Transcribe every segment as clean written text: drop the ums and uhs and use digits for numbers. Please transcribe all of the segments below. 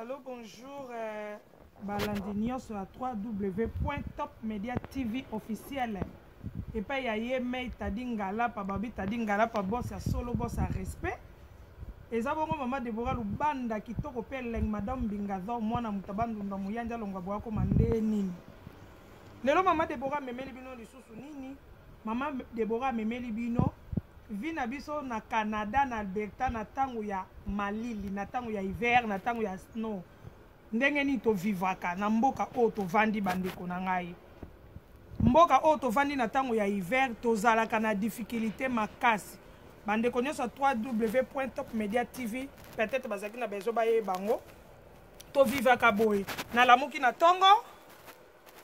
Allô, bonjour euh, balandi nyonso ya www.topmedia tv officiel epai ya ye mei tadi ngalapa babi tadi ngalapa bos ya solo bos ya respect eza bongo mama debora lubanda kitoko mpe elengi madame mbingazo mwana moto abandunda moyanja alongwa boya koma nde nini lelo mama debora amemeli bino lisusu nini mama debora amemeli bino vie na biso na canada na alberta na ntango ya malili na ntango ya hiver na ntango ya snow ndenge nini tovivaka na mboka oyo tovandi bandeko na ngai mboka oyo tovandi na ntango ya hiver tozalaka na difficulté makasi bandeko nyonso ya 3w top media tv peut-être bazalaki na besoin bayeba yango tovivaka boye nalamuki na ntongo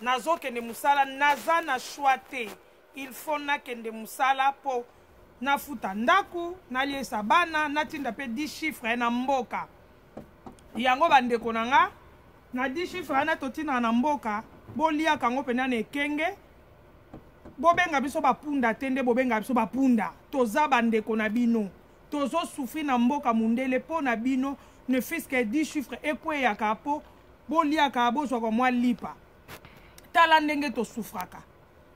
nazokende mosala naza na choix te il faut nakende mosala mpo nafuta ndako naliesa bana natinda mpe 10 chiffre na mboka yango bandeko na nga na 10 chiffre wana totindaka na mboka boliaka yango mpenza na ekenge bobenga biso bapunda te nde bobenga biso bapunda toza bandeko na bino tozosufri na mboka mundele mpo na bino ne fût que 10 chiffre ekweyaka mpo boliaka bozwaka mwa lipa tala ndenge tosufraka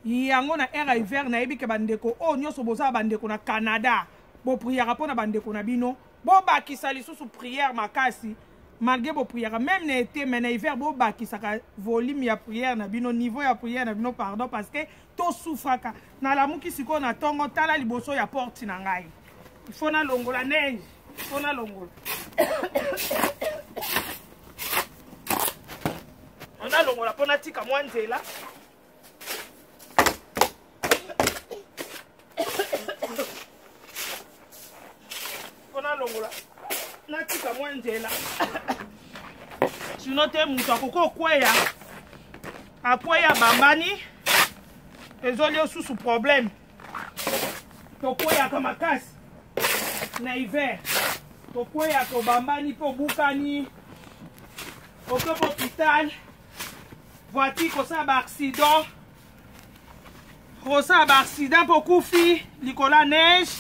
yango na aire ya hiver nayebi ke bandeko oyo nyonso boza bandeko na canada bopriaka mpo na bandeko na bino bobakisa lisusu prière makasi malgré bopriaka même na été mais na hiver bobakisaka volume ya prière na bino niveau ya prière na bino pardon parce que tosufraka nalamuki sikoyo na ntongo tala liboso ya porte na ngai ifo nalongola neige ifo nalongola nalongola mpo natika mwa nzela mpo nalongola natika mwa nzela sino te moto akoki okweya akweya bambani ezoli osusu problème tokweyaka makasi na hiver tokweyaka obambani mpe obukani oke hôpital voiture kosala baaccident kosala baaccident mpo okufi likolo ya neige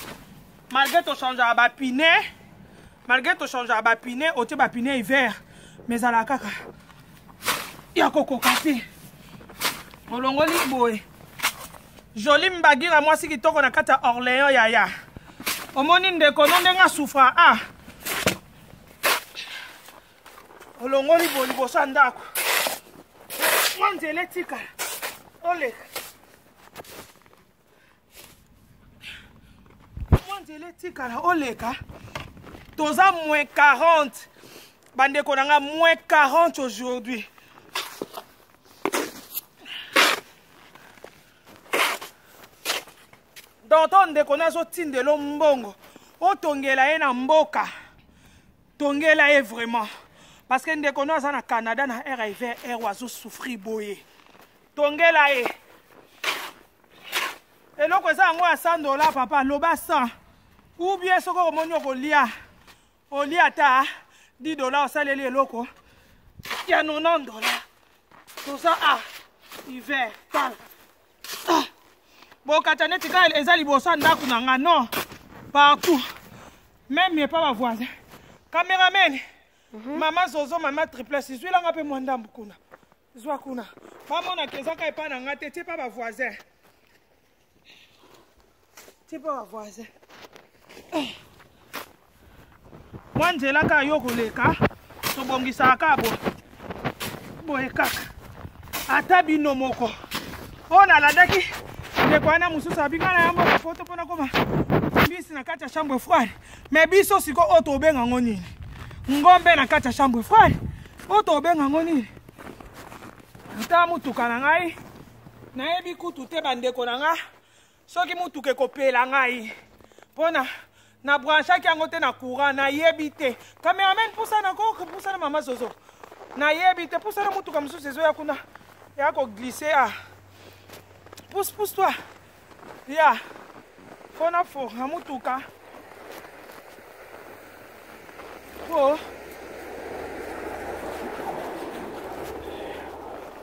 malgré tochangeaka bapine malgré tochangeaka bapine otie bapine hiver mais ezalaka kaka ya kokoka te olongoli boye joli mbagira mwasi kitoko na kati ya orléans yaya omoni ndeko no ndenge asufra a ah. olongoli bo liboso ya ndako mwa nzela etikala oleka mwa nzela etikala oleka toza moins 40 bandeko na nga moins 40 aujourd'hui donc ndeko nazotindelo mbongo otongela ye na mboka tongela ye vraiment parce que ndeko no aza na canada na riv r azosouffrir boye tongela ye eloko eza yango ya 100 dollar papa loba 100 ou bien soki okomoni okolia olia ata 10 dollar osaleli eloko ya 90 dollar toza a ah, hiver tala ah. bokata neti kaka eza liboso ya ndako na nga non partout meme epa bavoisin cameraman mm -hmm. mama zozo mama triplesse zwilanga mpe mwa ndambu kuna zwa kuna bamonaka eza kaka epa na nga te tie pa bavoisin tie pa bavoisin eh. mwa nzela kaka yo koleka tobongisaka kaka boye boye kaka ata bino moko oyo nalandaki ndeko wana mosusu abinga na ya mboka foto mpo nakoma mbisi na kati ya chambre froide me biso sikoyo oyo tobenga yango nini ngombe na kati ya chambre froide oyo tobenga yango nini ata motuka na ngai nayebi kutu te bandeko na ngai soki motuka ekopela ngai mpo na na branchaki yango te na courant nayebi te cameraman pusana ko pusana mama zozo nayebi te pusana motuka mosusu ezoya kuna ya koglisse a ah. pousse pousse toi ya fo na fourra motuka po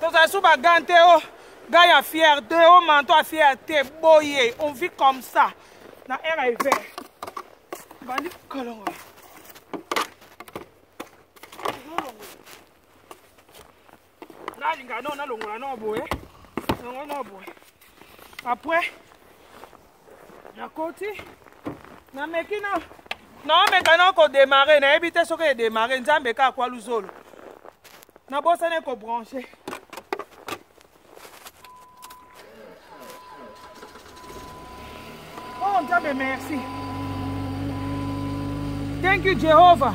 tozala su bagan te o oh. gars ya fier te o oh, manto ya fier te boye on vit comme ça na air ya hiver bandi kolongola Nalingaka nao nalongola nao boye yango nao boye. Après nakoti, nameki na naomeka na kodemare, nayebi te soki edemare. Nzambe kaka kwa luzolo, nabosani kobranche. Oh Nzambe, merci. Thank you Jehovah.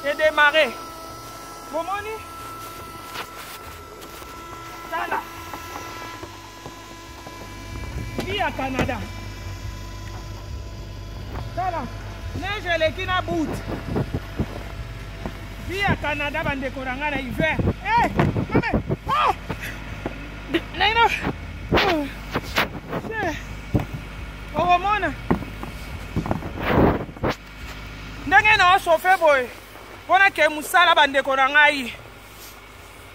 Edémarré. Bomoni? Tala. Vie ya Canada. Tala. Neige eleki na boot. Vie ya Canada bandeko na ngai na hiver. Eh, hey, mame. Oh! Naino. Oh. Okomona ndenge na oshofe boye mpo nake mosala bandeko na ngai.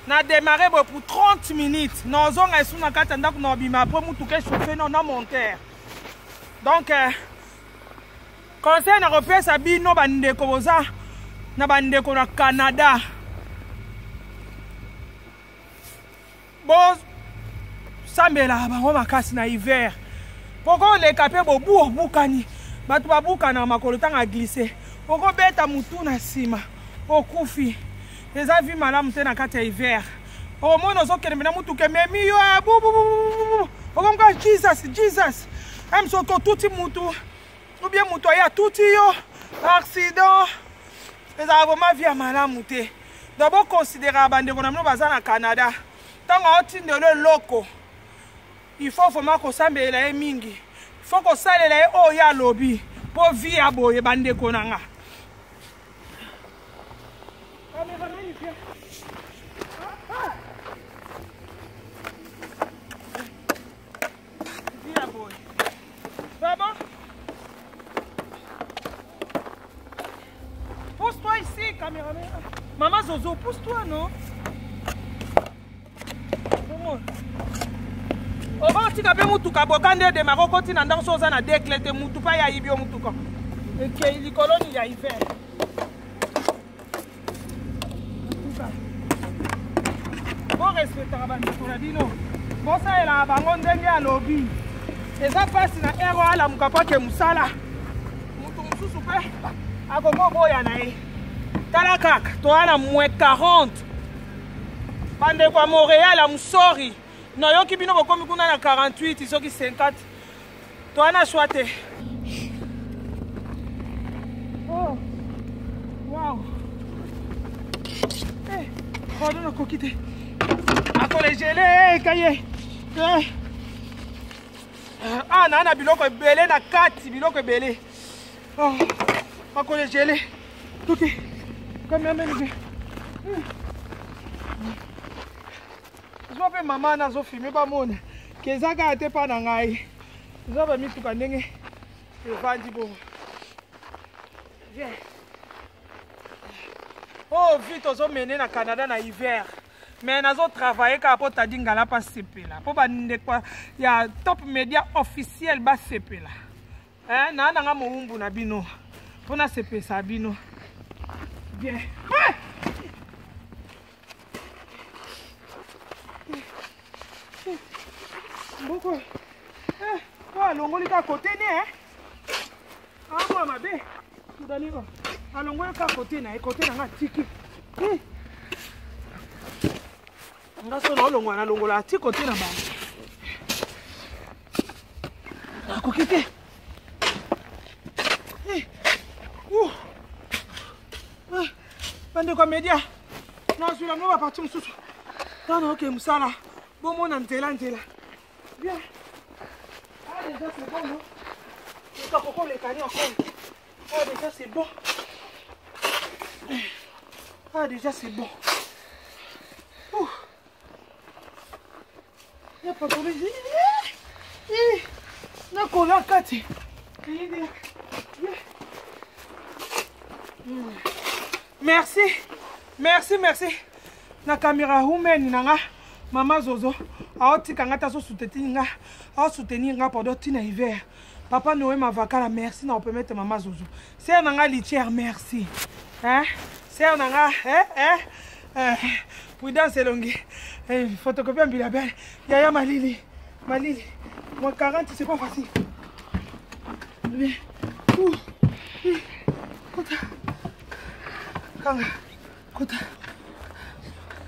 Na démarrer boye pour 30 minutes, nazonga esu na kati ya ndako, na obima après motuka echauffe no na monter. Donc conseil nakopesa bino bandeko boza na bandeko na Canada, bosambelaka bango makasi na hiver, poko oleka mpe bobu obukani. Bato babukana makolo ntango aglisse, okobeta motu na nsima, okufi. Eza vie malamu te na kati ya hiver. Okomona ozokende mpena, motuka ememi yo bubububu, okomka Jesus Jesus m soki otuti mutu ou bien mutu aye atuti yo, accident. Ezala vraiment vie ya malamu te. Donc boconsidéraka bandeko na bino baza na Canada. Ntango aotindelo eloko, il faut vraiment kosambelela ye mingi, il faut kosalela ye oyo ye alobi, mpo vie ya boye bandeko na nga. Cameraman, viens. Ah, ah. Vie ya boye. Vraiment? Pousse-toi ici, caméraman. Maman Zozo, pousse-toi, non? Okotika mpe mutuka boka nde edemaka, okoti na ndako so oza na dekle te, mutu mpe ayibi yo mutuka, ekei likolo ni ya hiver. Borespectaka bandeko na bino, bosalelaka bango ndenge alobi. Eza mpasi na ero alamuka mpo ake mosala, moto mosusu mpe akoki oboya na ye. Tala kaka, toya na moins 40. Bandeko ya Montréal ya mosori, nayoki bino bokomi kuna na 48 soki 50. Toya na shwa te. Oh. Wow. Eh, pardon, nakoki te. Akolegele kaye. Eh. Ah, naa na biloko ebele na kati, biloko ebele. Oh, akolegele. Toki. Cameraman be. Zwa mpe mama nazofilme, bamona ke eza kaka te mpa na ngai. Zwa bamituka ndenge evandi bongo. Viens. Oh, vie tozomene na Canada na hiver. Mais nazotravaille kaka mpo Tadi Ngala mpo asepela, mpo bandeko ya Top Media officiel basepela. Eh, naa nanga mowumbu na bino mpo nasepesa bino bien. Eh! Mboko eh, po alongoli kaka kote ne eh? Amwa mabe sudani o alongoli kaka kote na ye, kote na nga atiki. Eh. Nga so naolongola, nalongola ati kote na bango, nakoki te. Eh. Ouh. Eh. Bandeko ya media, nazwila bino baparti mosusu ntango naoke mosala, bomona nzela nzela bien. Ah, déjà c'est bon, non? Koko lekani encore. Ah, déjà c'est bon. Ah, déjà c'est bon. Ouh. Ya patron, nakola kati. Merci, merci, merci. Na caméra woman na nga, mama Zozo, aotika nga te, azosoutenir nga, aosoutenir nga pendant ntina hiver. Papa Noé Mavakala, merci na opermettre mama Zozo. Sœur na nga litière, merci. Hein? Sœur na nga, hein? Hein? Eh, prudence elongi eh, photocopie ya mbila bele yaya malili malili moins 40 c'est pas facile. Kota kanga kota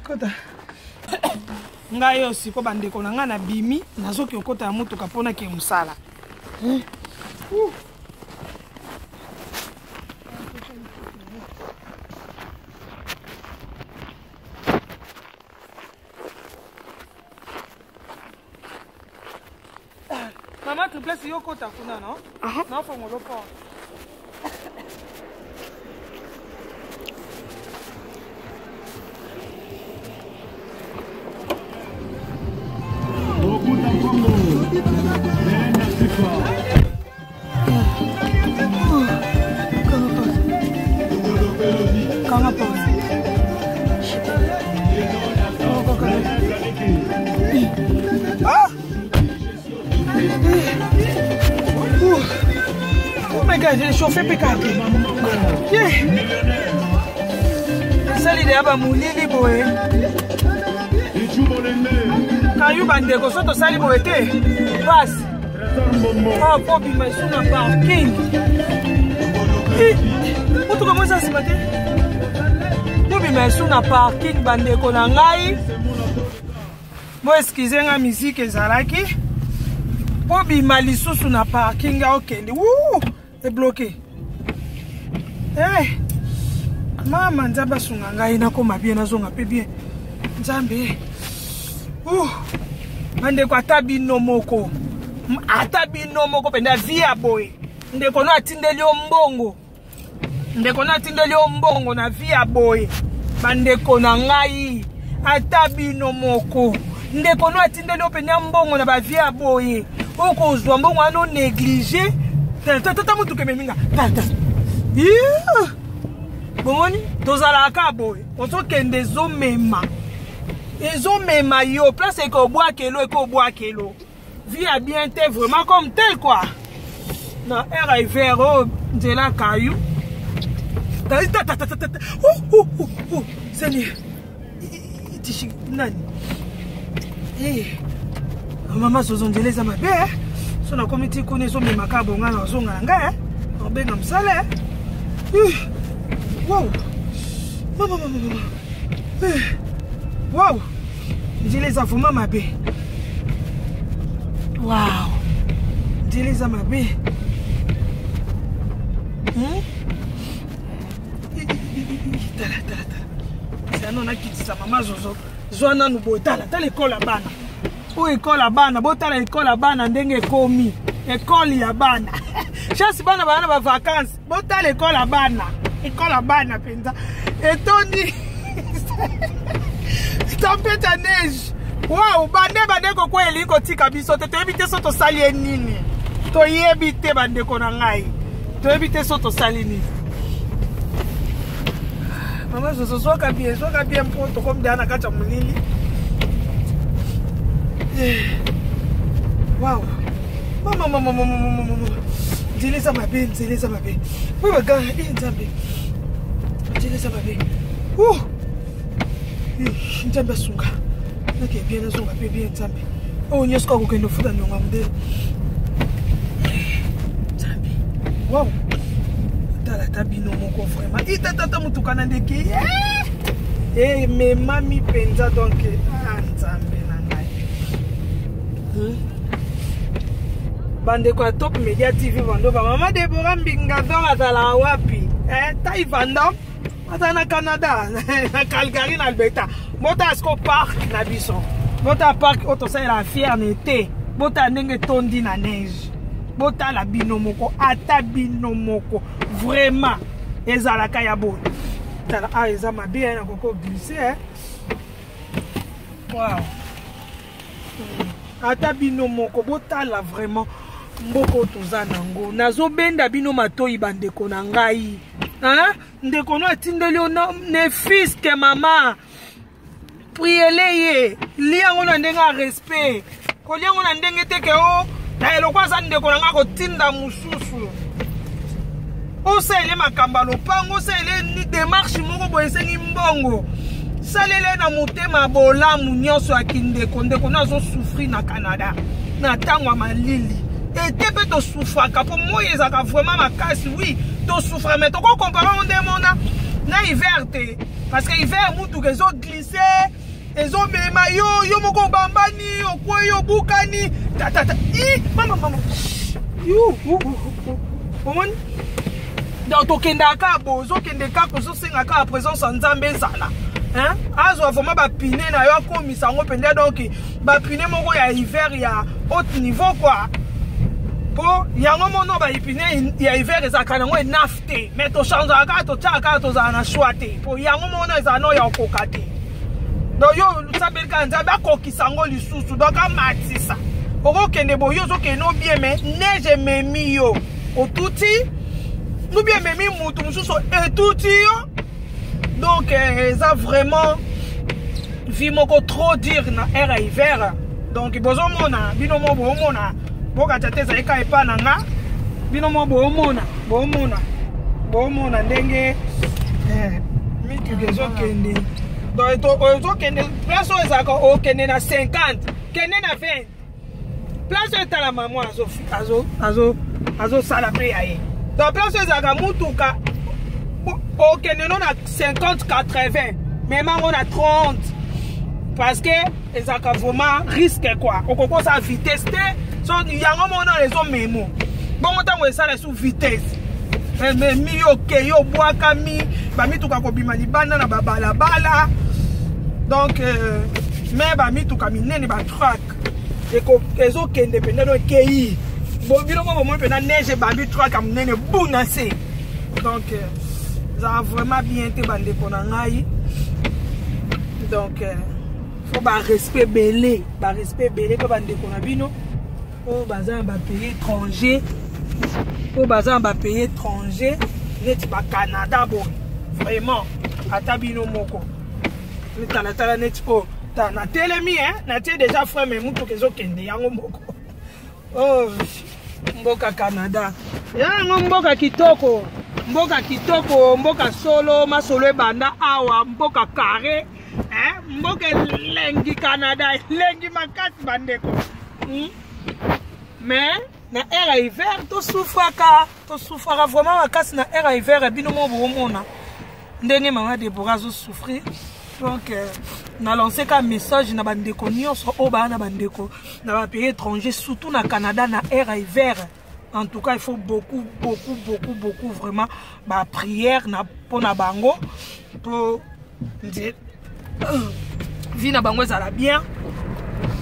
kota. Ngai oyo siko bandeko na ngai nabimi, nazoki okota ya motuka mpo nake mosala. Eh? Mama triplesse, yo kota kuna no? Naofongolo porte. Kanga porte. Ah! Oh my God, j'ai chauffé PKK. Yeah. Esali deya bamolili boye. Kayu bandeko, so tosali boye te. Pasi. Ah, po bima esu na parking. Motuka mo eza nsima te. Tobima esu na parking bandeko na ngai. Bo excuse nga, musique ezalaki. Po bima lisusu na parking okende. Wuu, ebloqué. Eh, mama Nzambe asunga ngai nakoma bien, nazonga pe bien. Nzambe. Ouh. Bandeko, ata bino moko. Ata bino moko mpenza vie ya boye. Ndeko no atindeli yo mbongo. Ndeko no atindeli yo mbongo na vie ya boye. Bandeko na ngai, ata bino moko. Ndeko no atindeli yo mpenza mbongo na ba vie ya boye. Okozwa mbongo wana onéglige. Tata motuka ememi nga. Tata. Bomoni tozalaka boye. Ozokende ezomema. Ezomema yo place ekobwakelo ekobwakelo. Vie ya bien te vraiment comme tel quoi. Na air ya hiver oyo nzela kayu. Tata tata tata. Oh oh oh. Seigneur. Tishi nani? Eh. Mama zozo nzela eza mabe. So nakomi ti kuna ezomemaka bonga na ozonga na ngai. Obenga mosala. Wow. Mama mama mama. Wow. Nzela eza vraiment mabe. Wow. Nzela eza mabe. Tala tala tala. Sano nakitisa mama zozo. Zwa nanu boye, tala tala ekole ya bana. Oyo ekole ya bana, botala ekole ya bana ndenge ekomi. Ekole ya bana. Chance bana bana ba vacances. Botala ekole ya bana. Ekole ya bana penza. Etondi. Tempête ya neige. Wow, bande bandeko ko elingi kotika biso te, toyebi te so tosali ye nini. Toyebi te bandeko na ngai. Toyebi te so tosali nini. Mama zozo zwaka bien, zwaka bien mpo tokomi deya na kati ya molili. Wow. Mama mama mama mama mama. Nzela eza mabe, nzela eza mabe. Oyo baga, eh Nzambe. Nzela eza mabe. Ouh. Nzambe asunga. Nake bien, nazonga pe bien Nzambe. Oyo nyonso kaka kokende ofuta niongo ya mondele. Nzambe. Wow. Tala ata bino moko vraiment. Itatata motuka na ndeke. Eh, memami mpenza donc ah Nzambe na ngai. Bandeko ya Top Media TV bando ba Mama Deborah Mbinga donc azalaka wapi? Eh, Tai Vandam aza na Canada, na Calgary na Alberta. Bota siko park na biso. Bota park oyo tosalela fier na été. Bota ndenge etondi na neige. Botala bino moko, ata bino moko vraiment ezalaka ya boye. Tala ah eza mabe na koko glisser. Wow. Ata bino moko botala vraiment mboko toza nango. Nazobenda bino matoi bandeko na ngai. Hein? Ndeko no atindeli yo ne fiske mama. Priele ye, lia yango na ndenge ya respect. Kolia yango na ndenge te ke o na eloko aza ndeko na ngai kotinda mosusu. Osalele makambo ya lopango, osalele ni démarche moko boye esengi mbongo. Salela ye na motema bolamu nyonso ya kindeko. Ndeko no azosouffrir na Canada na ntango ya malili, ete mpe tosouffraka mpo moi ezalaka vraiment makasi. Oui, tosouffra, mais tokokompare yango nde mona na hiver te, parce que hiver mutuka ezoglisse, ezomema yo, yo moko obambani, okwei, obukani, tatata i mama mama omoni. Donc tokendaka kaka boye, ozokende kaka, ozosenga kaka présence ya Nzambe ezala, azwa vraiment bapine na yo, akomisa yango mpenza donc bapine moko ya hiver ya haute niveau quoi. Mpo yango mono baipine ya hiver ezalaka nango enaf te, mais tochangeaka kaka, totyaka kaka, tozala na choix te, mpo yango mono ezala no ya kokoka te. Donc yo osambeli kaka Nzambe akokisa yango lisusu, donc amatisa. Okokende boye, yo ozokende no bien, mais neige ememi yo, otuti nubi, ememi mutu mosusu, etuti yo. Donc eza vraiment vie moko trop dur na ère ya hiver. Donc bozomona bino mo, boomona, bokata te, ezali ka epa na nga. Bino mo boomona, boomona, boomona ndenge mituka ezokende. Donc ozokende place oyo ezalaka okende na 50, kende na 20. Place oyo etalama mwa azosala mpe ya ye. Donc place oyo ezalaka mutuka okende no na 50, 80, memango na 30, parce que ezalaka vraiment risque quoi. Okoki osala vitesse te, so yango mona ezomemo bongo. Ntango esala su vitesse, ememi yo, okei, obwakami, bamituka kobima libanda na babalabala. Donc me bamituka minene, batruck ezokende mpenza, do ekei. Bino mo bomoi mpenza neige ebambi truck ya monene bu na se. Donc ezala vraiment bien te, bandeko na ngai. Donc faut barespect ebele, barespect ebele mpe bandeko na bino oyo baza na bapays étranger, oyo baza na bapays étranger neti bacanada boye. Vraiment, ata bino moko talatala neti oyo ta natelemi, natie déjà frein, mais mutuka ezokende yango moko. Oh, mboka Canada yango mboka kitoko, mboka kitoko, mboka solo, masolo ebanda awa, mboka carré, mboka elengi, Canada elengi makasi, bandeko. Mais na ère ya hiver tosufraka, tosufraka vraiment makasi na ère ya hiver. Bino mo boomona ndenge mama Debora azosouffrir. Donc na lance ka message na bandeko nyonso oyo baa na bandeko na bapays étranger, surtout na Canada, na ère ya hiver. En tout cas, il faut beaucoup, beaucoup, beaucoup, beaucoup vraiment baprière na mpona bango, mpo vie na bango ezala bien.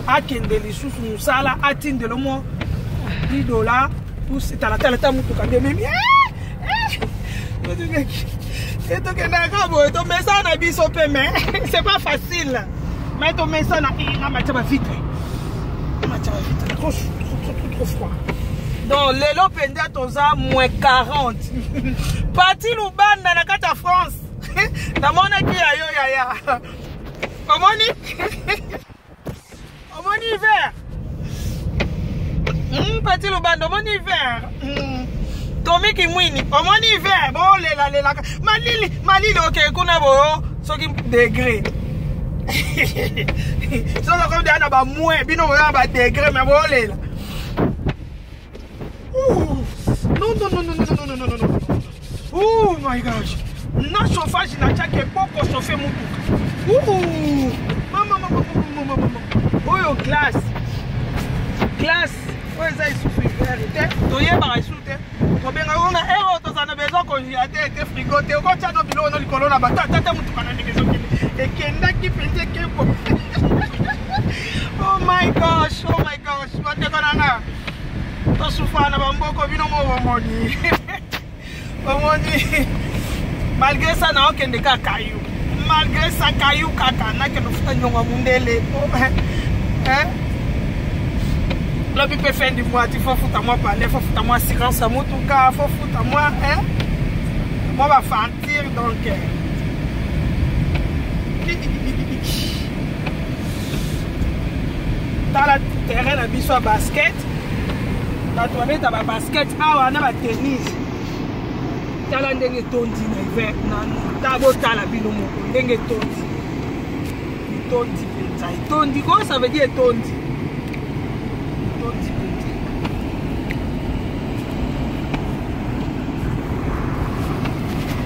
Akende lisusu mosala, atindelo mo 10 $. Talatala ta motuka nde ememi, tokendaka boye, tomesana na biso mpe, mais c'est pas facile. Mais tomesana na matia bavitre, matia bavitre, trop, trop, trop, trop froid. Donc lelo mpenza toza moins 40. Pati Lubanda na kati ya France, namonaki ya yo yaya. Omoni, omoni hiver, Pati Lubanda, omoni hiver. Tomi Kimwini, omoni hiver, bolelalelaka malili, malili. Okei kuna boyo soki degré, soki okomi deya na bamoins, bino boya na badegré, mais bolela. Non, non, non, non, non, non, non, non, non. Oh my gosh, na chauffage natiaki eboko chauffe mutuka. Mama, mama, mama, mama, oyo glace, glace oyo eza lisusu hiver te, toyebaka lisusu te. Tobenga yango na ere oyo tozala na besoin congélateur te, frigo te. Okotya no biloko no likolo na bato, ata te motuka na ndenge ezokende, ekendaki mpenza ekembo. Oh my gosh, oh my gosh, bandeko na nga, tosufana na bamboko. Bino mo bomoni, omoni. Malgré ça naokende kaka yo, malgré ça kayu kaka nakende ofuta nyongo ya mundele. Lobi mpe fin du mois ti faut futa mwa pale, faut futa mwa assurance ya motuka, faut futa mwa mwa bafacture. Donc tala terrain na biso ya basket, bato babeta babasket awa na batennis. Tala ndenge etondi na hiver. Ta botala bino moko ndenge etondi. Etondi mpenza, etondi ko, ça veut dire etondi, etondi mpenza.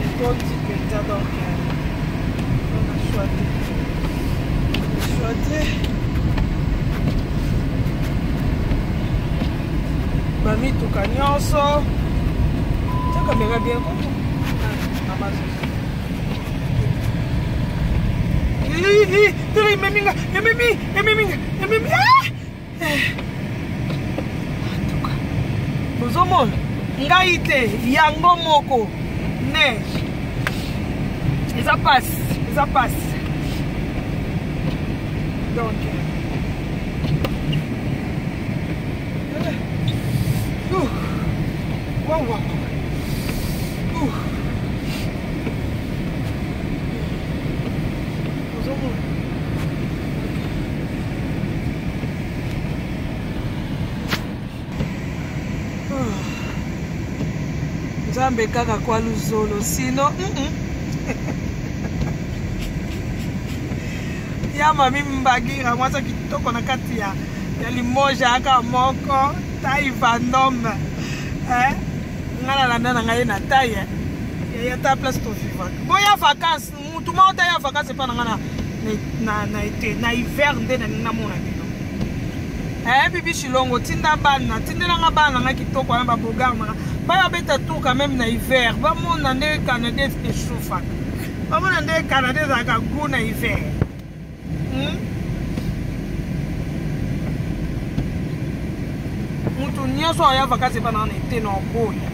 Etondi mpenza, donc on a choix te, choix te. Bamituka nyonso tia kamera bien ko Amazon. Tala, ememi nga, ememi, ememi nga, ememi. Antuka bozomona ngai te, yango moko neige eza pasi, eza pasi. Donc wow, wow. Nzambe kaka kwa luzolo, sino ya mami Mbagira, mwasi kitoko na kati ya Limoges, aka moko tai Vendôme, eh? Nga nalanda na ngai na tai, eh? Ya ta place tovivaka. Boya vacance, mutu moko ta ya vacance epa na nga na été, na hiver nde nalingi namona bino. Eh, Bibi Shilongo, tinda bana, tindelanga bana nga kitoko wana, babogar nanga baya beta tour quand même na hiver, bamona nde Canada echauffaka, bamona nde Canada ezalaka goût na hiver. Mutu nyonso aya vacance epa na nga na été, na oboya.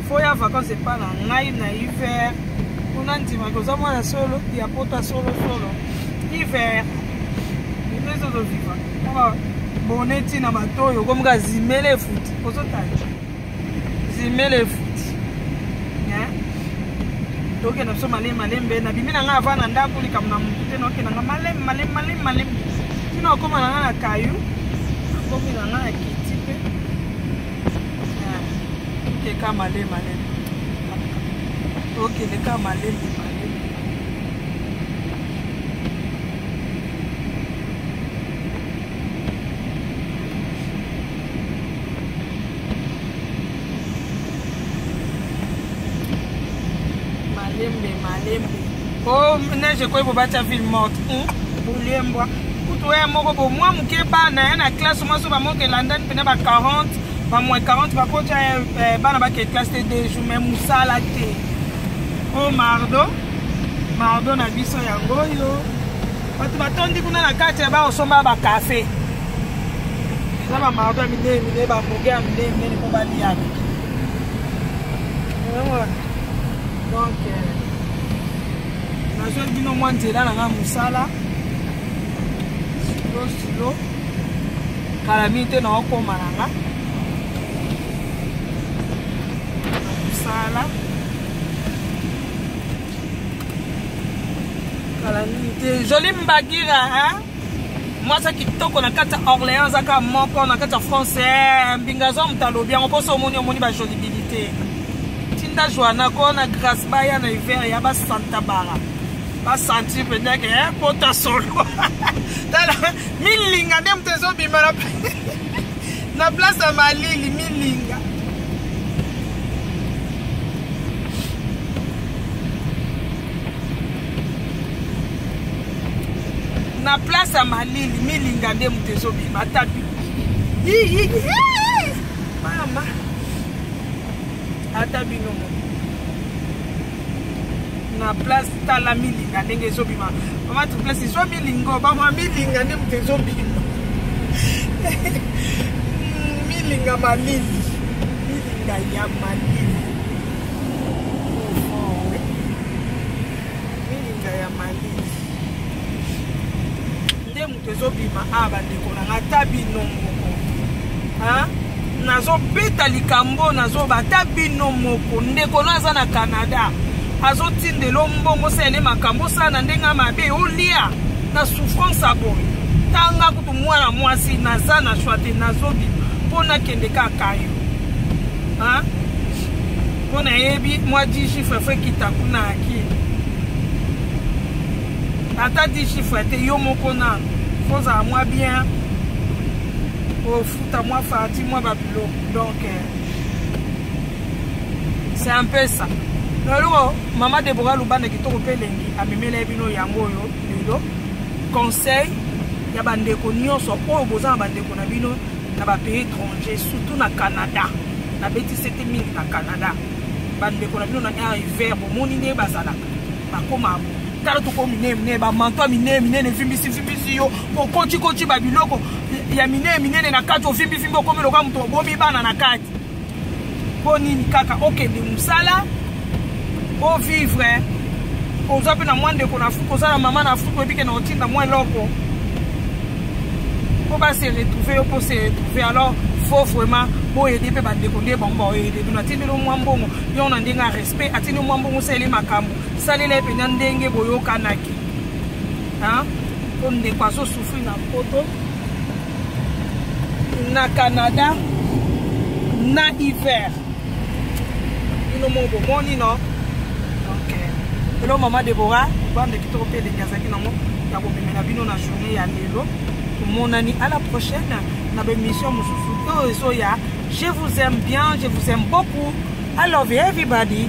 Fo ya vacance epa na ngai na hiver, kuna ndimaki oza mwana solo ya pota solo solo hiver nde ezozoviva bone ntina matoyi okomi zimele efuti, ozotala zimele efuti. Tokende biso malembe malembe. Nabimi na ngai ava na ndako, likambo na motu te, naokende nga malembe malembe malembe malembe ntina okóma na ngai na kayu, nakomi na ngai na kiti mpe tokeka malembe malembe, tokende ka malembe malembe. Malembe malembe. O neige ekoyi, bobatya ville morte, boliembwa kutu oya moko bo mwa moke, bana ya na classe mwasi bamoke elandani mpena ba 40, ba moins 40, bakotya bana bake classe te 2 jours, mais mosala te. O mardo mardo na biso yango oyo, bato batondi kuna na kati ya baosomba bakafe, eza bamardo ya minene minene, bamoge ya minene minene mpo baliaka. Donc nazweli bino mwa nzela na nga mosala silo silo, kala mingi te naokóma na nga na mosala, kala mingi te. Joli Mbagira, hein? Mwasi kitoko na kati ya Orléans, aza kaka moko na kati ya France. Mbinga aza moto alobi yango mposo omoni, omoni bajolibilité. Tinda Joana ko na Grâce, baya na hiver ya basanta bara, basentir mpenza ke pota solo. Tala milinga nde moto ezobima na place ya malili, milinga. Na place ya malili, milinga nde moto ezobima. Ata mama, ata bino mo na place, tala milinga ndenge ezobima. Mama Triplace, ezwa milinga, bama milinga nde moto ezobima, milinga malili, milinga ya malili, milinga ya malili nde moto ezobima. A bandeko na nga, ata bino moko, nazobeta likambo, nazoba ata bino moko. Ndeko no aza na Canada, azotindela mbongo, osalele makambo, osala na ndenge ya mabe, olia na souffrance ya boye. Tanga kutu mwana mwasi, naza na choix te, nazobima mpo nakende kaka yo, mpo nayebi mwa 10 chiffre fo ekita kuna akili. Ata 10 chiffre te, yo moko nanu kozala mwa bien, ofuta mwa fati mwa babiloko. Donc c'est un peu ça. Eloko mama Debora Lubanda kitoko mpe elengi amemela ye bino yango oyo lelo, conseil ya bandeko nyonso oyo boza na bandeko na bino na bapays étranger, surtout na Canada. Nabeti sete mingi na Canada, bandeko na bino na air hiver, bomoni nde bazalaka, bakoma tala toko minene minene, bamanto ya minene minene, evimbisi vimbisi yo, okotikoti babiloko ya minene minene na kati, ovimbivimbi, okomi lokola moto obomi bana na kati. Mpo nini? Kaka okende mosala, ovivre, oza mpe na mwa ndeko na Afrika, oza na mama na Afrika, oyebi ke na otinda mwa eloko mpo base retrouve yo, mpo se retrouve. Alors faut vraiment boyede mpe bandeko nde bango baoyede bino. Atindeli mwa mbongo yo na ndenge ya respect, atindi mwa mbongo, osaleli makambo, salela ye mpenza ndenge boyokanaki, mpo ndeko azosouffrir na Poto, na Canada, na hiver. Bino moko bomoni, no? Donc elo mama Debora bande kitoko mpe elengi azalaki nango ya komemela bino na journée ya lelo. Tomonani à la prochaine na baémission mosusu oyo ezoya. Je vous aime bien, je vous aime beaucoup, I love you everybody.